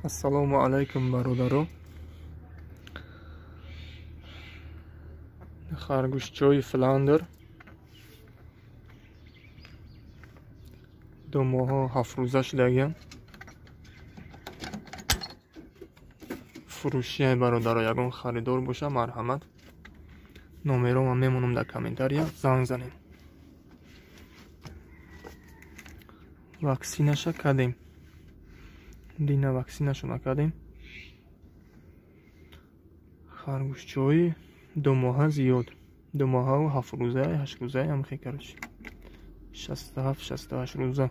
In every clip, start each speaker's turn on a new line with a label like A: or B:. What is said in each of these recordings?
A: Ассалому алайкум, бародаро. Харгӯшчои Фландер 2 моҳу 7 рӯза шудагиам. Фурӯшияй, бародаро, ягон харидор боша, марҳамат. Номерома мемонам дар комментария, занг занем. Ваксинаша кардем. Дина ваксинашо накардем. Харгӯшчои 2 моҳа зиёд. 2 моҳаву 7 рӯза, 8 рӯза, ҳамхе, короче. 67, 68 рӯза.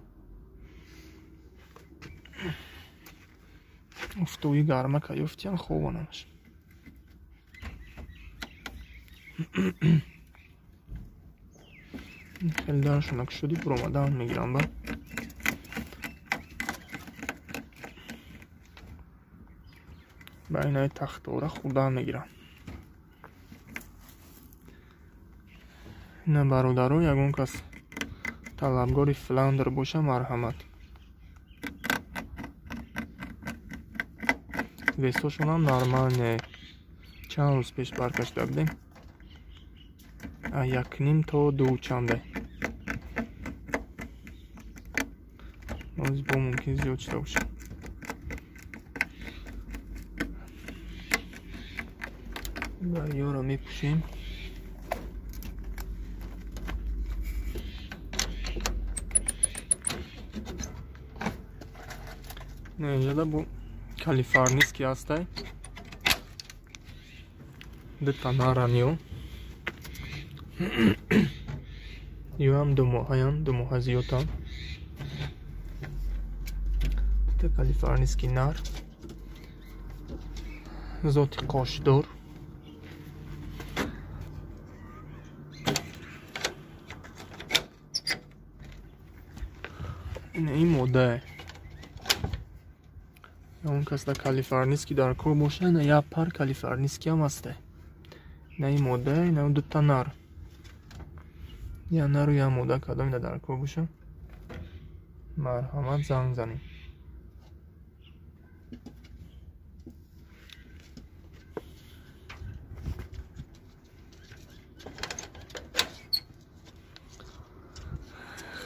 A: Офтоби гармака ёфтиян, хобонамаш. Хеле даршонак шуди, буромадан мегирам ба. Ба инаи тахтора хурдан мегирам. Ина, бародаро, ягон кас талабгори Фландер боша, марҳамат. Весошонам нормальне. Чанд рӯз пеш баркашида будем. 1.5 то 2 чанде. Боз бо мумкин зиёд шуда бошад. Ба ёро мепӯшем. Инҷода бо калифорнийский ҳастай. Дута нараниё. Ёам 2 моҳаян, 2 моҳа зиёдтан. Дута калифорнийский нар. Зоти қошдор. Ин модае. Он кас дар калифорнийский дар кор боша, на як пар калифорнийский ҳам ҳастай. На ин модае, на дута нар. Я нару, я мода, кадом дар кор боша, марҳамат, занг занем.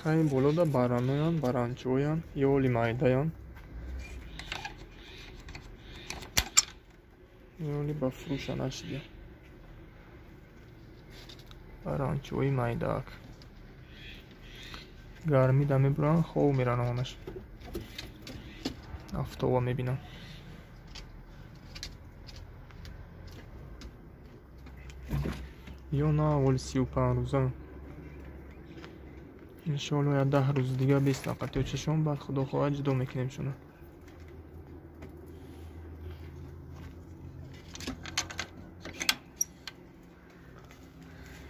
A: Хай болода бараноян, баранчоян, ёли майдаян. Ёли ба фурӯша нашида. Баранчои майдаак. Гармида мебуранд, хоб меран онаш. Афтоба мебинам. Ё на, оли 35 рӯза. Иншоалло я 10 рӯз дига бест нақатиёчашон, баъд худо хоҳад ҷудо мекунем шуна.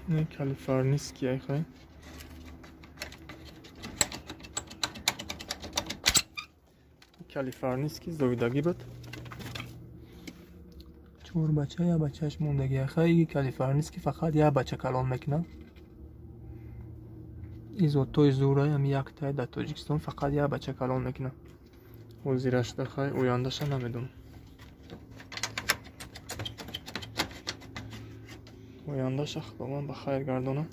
A: Не калифорнийский айхай. Калифорнийский зоидагӣ буд. 4 бача, як бачааш мондагӣ айхай. Калифорнийский фақат як бача калон мекунад. Изотои зӯрай ҳам яктай дар Тоҷикистон фақат як бача калон мекунад. Ҳозирашда хай, ояндаша намедонам. Ояндаша Худованд ба хайр гардонад.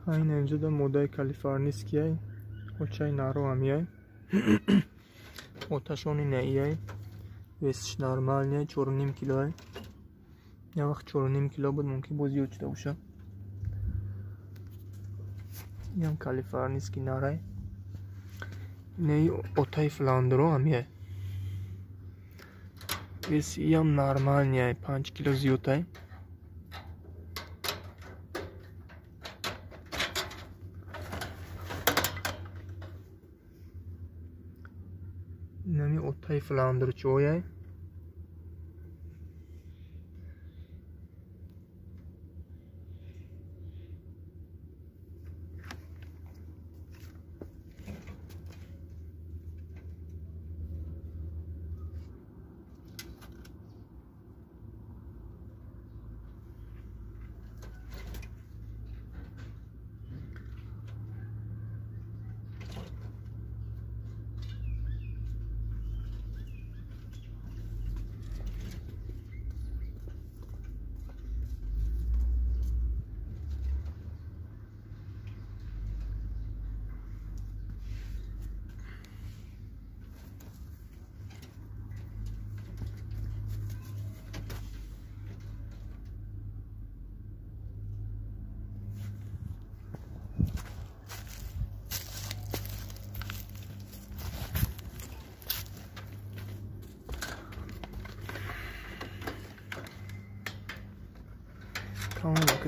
A: Айн инҷода модаи калифорнийскияй, очаи наро ҳамияй. Оташони наияй. Весиш нормальный, 4.5 килоай. Як вақт 4.5 кило буд, мумкин боз зиёд шуда бошад. Ям калифорнийский нарай. Неи отаи Фландеро ҳамияй. Веси иам нормальный, 5 кило зиёдтай. Инами отаи Фландерчояй.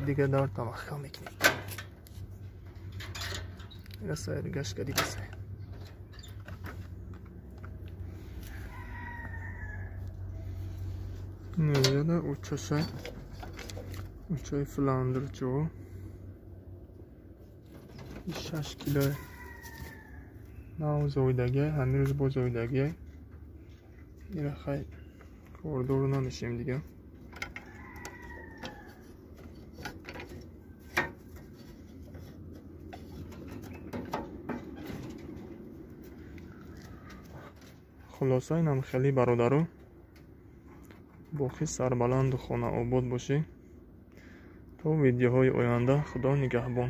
A: Дига дар тамахка мекунем. Расай гашка дидасай. Неяда учаша. Учаи фландрчо. 6 кило. Нав зоидаги, ҳамин рӯз боз зоидаги. Ира хай кордор намешем дига. Хулоса инам хеле бародаро, боқӣ сарбаланду хонаобод бошӣ. То видеоҳои оянда Худо нигаҳбон.